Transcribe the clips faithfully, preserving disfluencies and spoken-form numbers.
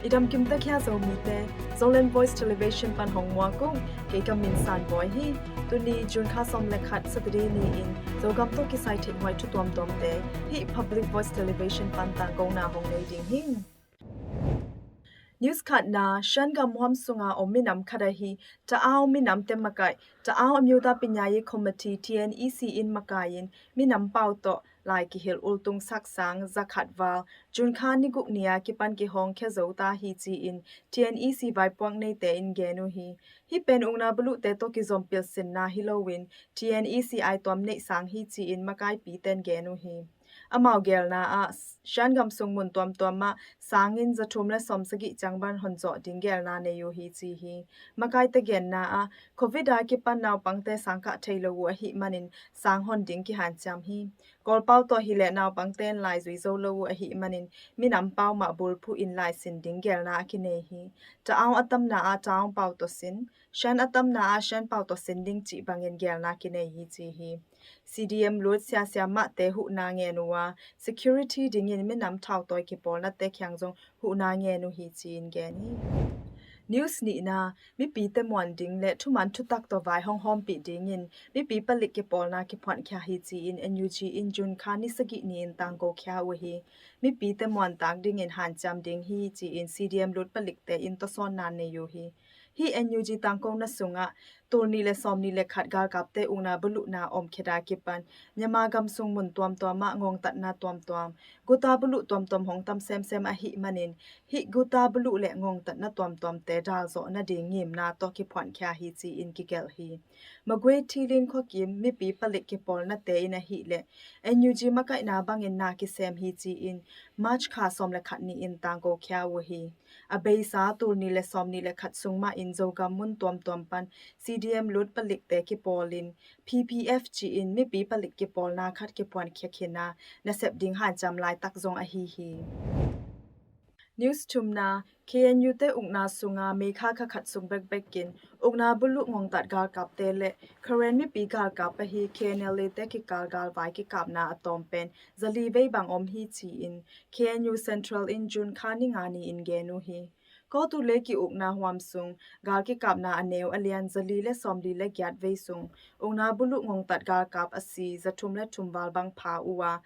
Damkim takhia Zomite, Zoland Voice Television pan hong muak ung. Kei ka min San Bawi hi. Tuni June kha sawm le khat Saturday ni-in Zogam tawh kisai theihhuai thu tuamtuamte hih Public Voice Television pan tangkona hong nei ding hi. News khatna, Shan gam huam sunga om minam khat ahi Taau minamte makaih Taau Amyuta Pinyayi Committee, T N E C in makai-in minam pau tawh lai kihilh ultung saksang zakhat val June kha ni guk ni-a kipan kihawng khia zo ta hi ci-in T N E C vaipuak neite in gen uh hi. Hih pen ukna buluhte tawh kizom pilsinna hi loin T N E C aituam neih sang hi ci-in makaipite in gen uh hi. Amau gelna ah Shan gam sung mun tuamtuam ah sangin zathum le sawm sagih ciang bang hon zawh ding gelna nei uh hi ci hi. Makaite genna ah Covid a kipan naupangte sang kah thei lo uh ahih manin sang hon ding kihanciam hi. Kawlpau tawh hileh naupangte in lai zui zo lo uh ahih manin minam pau mah bulphuh in lai sin ding gelna a kinei hi. Taau a tamna ah Taau pau tawh sin, Shan a tamna ah Shan pau tawh sin ding cih bangin gelna kinei hi ci hi. C D M Lut siasia mahte huhna ngen uh a, security dingin minam thautawi kipawlnate kiang zong huhna ngen uh hi ci-in gen hi. News nihna, mipite muan ding le thuman thutak tawh vai hong hawmpih dingin mipi palik kipawlna kiphuankhia hi ci-in N U G in June kha ni sagih ni-in tangko khia uh hi. Mipite muantak dingin hanciam ding hi ci-in C D M Lut palikte in tawsawnna nei uh hi. Hih N U G tangkona sungah tul nih le sawm nih le khat galkapte ukna buluhna om khit a kipan Myanmar gam sung mun tuamtuam ah ngongtatna tuamtuam, guta buluh tuamtuam hong tam semsem ahih manin hih guta buluh le ngongtatna tuamtuamte dalzawh nading ngimna tawh kiphuankhia hi ci-in kigelh hi. Magwe Thilin khuakim mipi palik kipawlnate in ahih leh N U G makaihna bangin na kisem hi ci-in March kha sawm le khat ni-in tangko khia uh hi. A beisa tul nih le sawm nih le khat sung mahin Zogam mun tuamtuam pan C D M Lut palikte kipawlin P P F ci-in mipi palik kipawlna khat kiphuankhia khin a, nasep ding hanciam laitak zong ahi hi. News thumna, K N U te ukna sunga May kha kha khat sung bekbekin ukna buluh ngongtat galkapte le Karen mipi galkap ahi K N L A te kikal galvai kikapna a tawm pen zali vei bang om hi ci-in K N U Central in June kha ni nga ni-in gen uh hi. Kawtu le ki-ukna huam sung gal kikapna a neu a lian zali le sawmli le giat vei sung ukna buluh ngongtat galkap a si zathum le thum val bang pha uh a,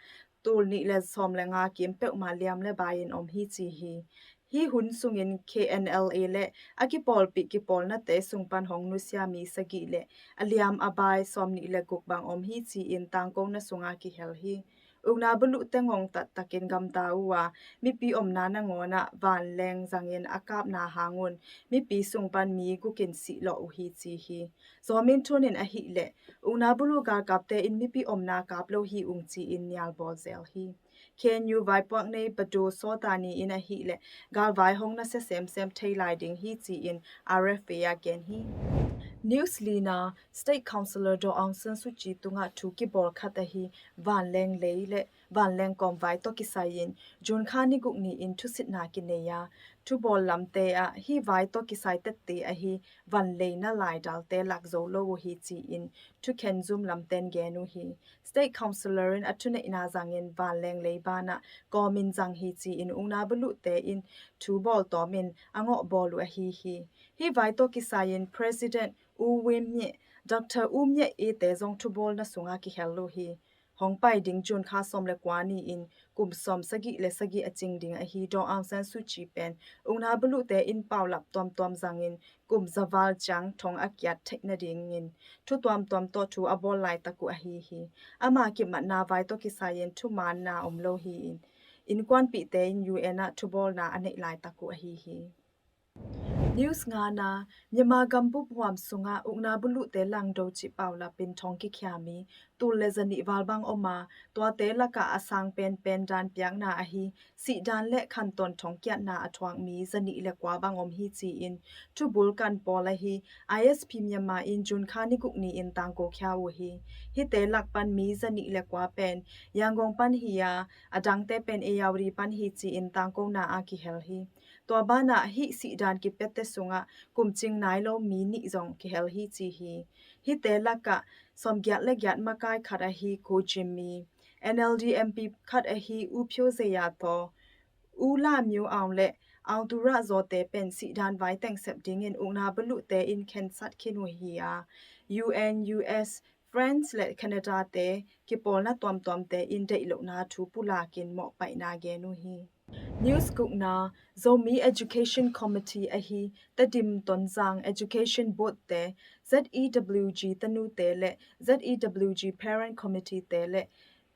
tul nih le sawm le nga kim peuhmah liam le bai-in om hi ci hi. Hih hun sungin K N L A le a kipawlpih kipawlnate sung pan hong nusia mi sagih le a liam a bai sawmnih le guk bang om hi ci-in tangkona sunga kihel hi. Ukna buluhte ngongtat takin gamta uh a, mipi omna nangawnah vanleng zangin a kapna hangun mipi sung pan mi gukin sihlawh uh hi ci hi. Zawmin thunin ahih leh ukna buluh galkapte in mipi omna kap lo hi ung ci-in nialbawl zel hi. K N U vaipuak nei Pado Sawtani in ahih leh galvai hong nasia semsem thei lai ding hi ci-in R F A a gen hi. News lina, State Councillor Daw Aung San Suu Kyi tungah thu kibawl khat ahi vanleng lei le vanleng kawmvai tawh kisai-in June kha ni guk ni-in thusitna kinei a, thubawl lamte ah hih vai tawh kisai tette ahi vanleina laidalte lak zo lo uh hi ci-in thukhen zum lamten gen uh hi. State Councillor in a thuneihna zangin vanleng lei banah kawmin zang hi ci-in ukna buluhte in thu bawl tawmin a ngawhbawl uh ahi hi. Hih vai tawh kisai-in President U Win Myint, Doctor U Myint ite zong thubawlna sunga kihel uh hi. Hong pai ding June kha sawm le kua ni-in kum sawm sagih le sagih a cing ding ahi Daw Aung San Suu Kyi pen ukna buluhte in paulap tuamtuam zangin kum zaval ciang thong a kiat theih nadingin thu tuamtuam tawh thu a bawl laitak uh ahi hi. Ama kimatna vai tawh kisai-in thumaanna om lo hi-in innkuanpihte in U N ah thubawlna a neih laitak uh ahi hi. News ngana, Myanmar gambup huam sungah ukna buluhte langdo cih paulapin thong kikhia mi tul le zanih val bang om a, tuate lakah a sang penpen dan piakna ahi sihdan le khantawn thong kiatna a thuak mi zanih le kua bang om hi ci-in thubul kan pawl ahi I S P Myanmar in June kha ni guk ni-in tangko khia uh hi. Hihte lak pan mi zanih le kua pen Yangon pan hi a, a dangte pen Ayeyarwady pan hi ci-in tangkona a kihel hi. Tua banah hih sihdan kipiate sungah kumcing nai lo mi nih zong kihel hi ci hi. Hihte lakah sawmgiat le giat makai khat ahi Ko Jimmy, N L D M P khat ahi U Phyo Zeya thaw, U La Myo Aung le Aung Tura Zawte pen sihdan vai teng sep dingin ukna buluhte in khensat khin uh hi a, U N, U S, France le Canada te kipawlna tuamtuamte in deih lohna thu pulakin mawhpaihna gen uh hi. News gukna, Zomi Education Committee ahi Tedim Tonzang Education Board te, Z E W G tanute le Z E W G Parent Committee te le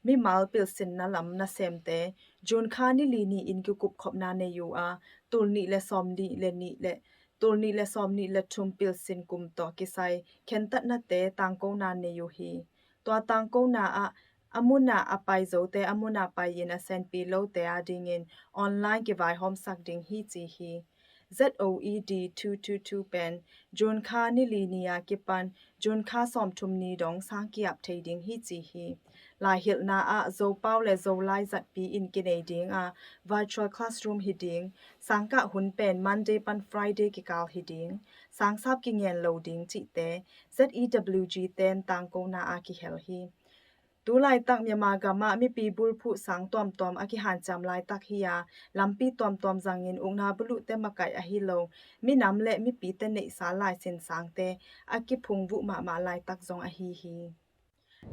mimal pilsinna lam nasemte June kha ni li ni-in kikupkhopna nei uh a, tul nih le sawm nih le nih le tul nih le sawm nih le thum pilsin kum tawh kisai khentatnate tangkona nei uh hi. Tua tangkona ah a muna a pai zote a muna pai-in a senpi lote a dingin online kivaihawmsak ding hi ci hi. Z O E D two two two pen June kha ni li ni a kipan June kha sawmthum ni dong sang kiap thei ding hi ci hi. Laihilhna ah Zopau le Zolai zatpi in kinei ding a, virtual classroom hi ding. Sangkah hun pen Monday pan Friday kikal hi ding. Sangsap kingen lo ding cihte Z E W G ten tangkona a kihel hi. Tu laitak Myanmar gamah mipi bulphuh sang tuamtuam a kihanciam laitak hi a, lampi tuamtuam zangin ukna buluhte makaih ahi lo minam le mipite neihsa laisin sangte a kiphungvuh mahmah laitak zong ahi hi.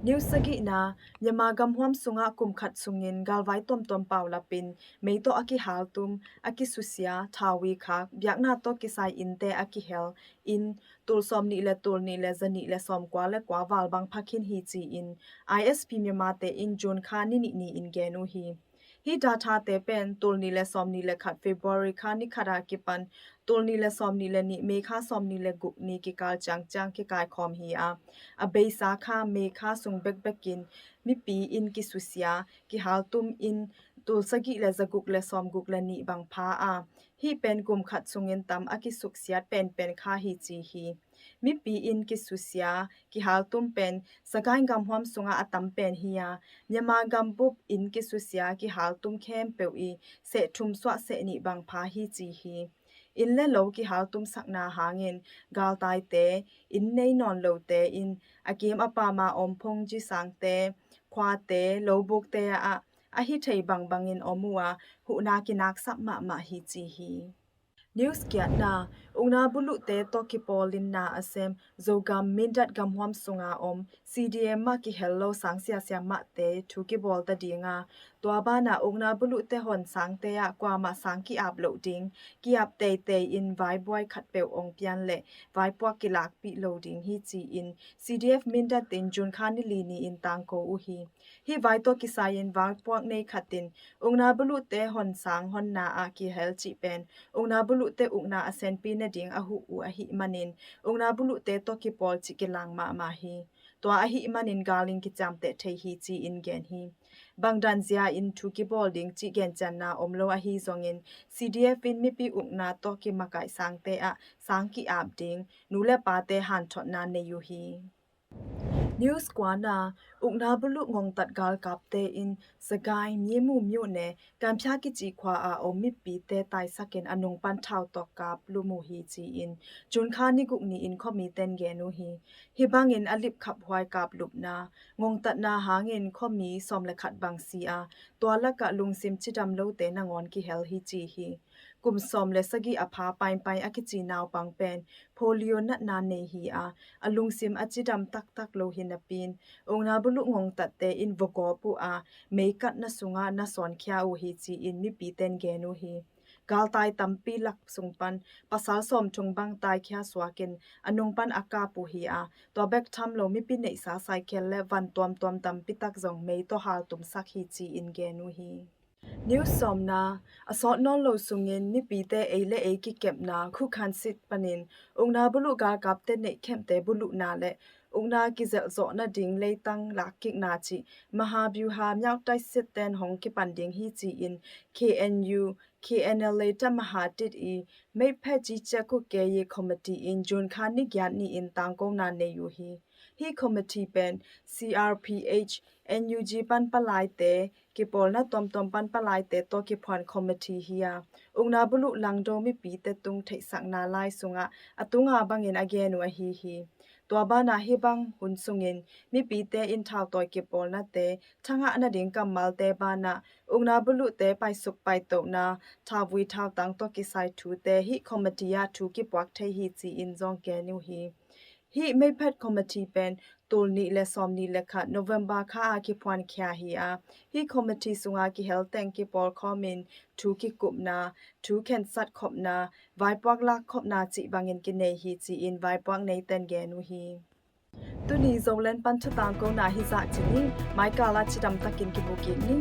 News sagihna, Myanmar gamhuam sungah kum khat sungin galvai tuamtuam paulapin mei tawh a kihaltum, a kisusia, thawi khak, biakna tawh kisai innte a kihel in tul sawm nih le tul nih le za nih le sawm kua le kua val bang phakhin hi ci-in I S P Myanmar te in June kha ni nih ni-in gen uh hi. Hih data te pen tul nih le sawm nih le khat February kha ni khat a kipan tul nih le sawm nih le nih May kha sawm nih le guk ni kikal ciangciang kikaikhawm hi a, a beisa kha May kha sung bekbekin mipi in kisusia, kihaltum in tul sagih le za guk le sawm guk le nih bang pha a, hih pen kum khat sungin tam a kisuksiat penpen kha hi ci hi. Mipi in kisusia, kihaltum pen Sagaing gamhuam sungah a tam pen hi a, Myanmar gambup in kisusia kihaltum khempeuh i seh thum suah seh nih bang pha hi ci hi. Inn le lo kihaltumsakna hangin galtaite, inn nei nawn lote in a kim a pama om phongji sangte, khuate, lobukte ah a hi thei bangbangin om uh a, huhna kinaksap mahmah hi ci hi. News giatna, ukna buluhte tawh kipawlinna a sem Zogam Mindat gamhuam sunga om C D M ah kihel lo sang siasia mahte thu kibawl ta ding a, tua banah ukna buluhte hon sangte ah kuamah sang ki-ap loh ding, ki-ap teitei in vaibuai khatpeuh ong pian le vaipuak kilakpih lo ding hi ci-in C D F Mindat in June kha ni li ni-in tangko uh hi. Hih vai tawh kisai-in vaipuak nei khat in ukna buluhte hon sang honna ah kihel cih pen ukna buluhte ukna a senpi nading a huh uh ahih manin ukna buluhte tawh kipawl cih kilang mahmah hi. Tua ahih manin gal in kiciamteh thei hi ci-in gen hi. Bangdan zia in thu kibawl ding cih gencianna om lo ahi zongin C D F in mipi ukna tawh kimakaih sangte ah sang ki-ap ding, nu le pate hanthotna nei uh hi. News kuana, ukna buluh ngongtat galkapte in Sagaing Myimu myone Kanphya kici khua a om mipite taisakin a nungpan thau tawh kap lum uh hi ci-in June kha ni guk ni-in khuamiten gen uh hi. Hih bangin a lipkhaphuai kaplupna ngongtatna hangin khuami sawm le khat bang si a, tua lakah lungsim cidam lote nangawn kihel hi ci hi. Kum sawm le sagih a pha Paingpaing a kici naupang pen polio natna nei hi a, a lungsim a cidam taktak lo hi napi-in ukna buluh ngongtatte in vogawp uh a, meikatna sungah na sawnkhia uh hi ci-in mipiten gen uh hi. Galtai tampi lak sung pan pasal sawmthum bang taikhia suakin a nungpan a kap uh hi a, tua bek tham lo mipi neihsa saikhel le van tuamtuam tampi tak zong mei tawh haltumsak hi ci-in gen uh hi. News sawmna, a sawt nawn lo sungin mipite ei le ei kikepna Kukhansit panin ukna buluh galkapte neih khempeuhte buluhna le ukna kizelhzawh nading leitang lakkikna cih Mahabyuha Myauk Taitsit ten hong kipan ding hi ci-in K N U, K N L A Tamaha tit i Meiphe Cicia Kukkeyi Committee in June kha ni giat ni-in tangkona nei uh hi. Hih committee pen C R P H, N U G pan palaite, kipawlna tuamtuam pan palaite tawh kiphuan committee hi a, ukna buluh langdo mipite tung theihsakna lai sungah a tunga bangin a gen uh ahi hi. Tua banah hih bang hun sungin mipite in thautawi kipawlnate, thangah nading kammalte banah ukna buluhte paisuk paitohna, thauvui thautang tawh kisai thute hih committee ah thu kipuak thei hi ci-in zong gen uh hi. Hih meiphat committee pen tul nih le sawmnih le khat November kha a kiphuankhia hi a, hih committee sunga kihel teng kipawlkhawmin thu kikupna, thu khensat khopna, vaipuak lak khopna cih bangin kinei hi ci-in vaipuak neiten gen uh hi. Tuni Zoland pan thutangkona hizah ci ni. Maikala cidamtakin kimu kik ni.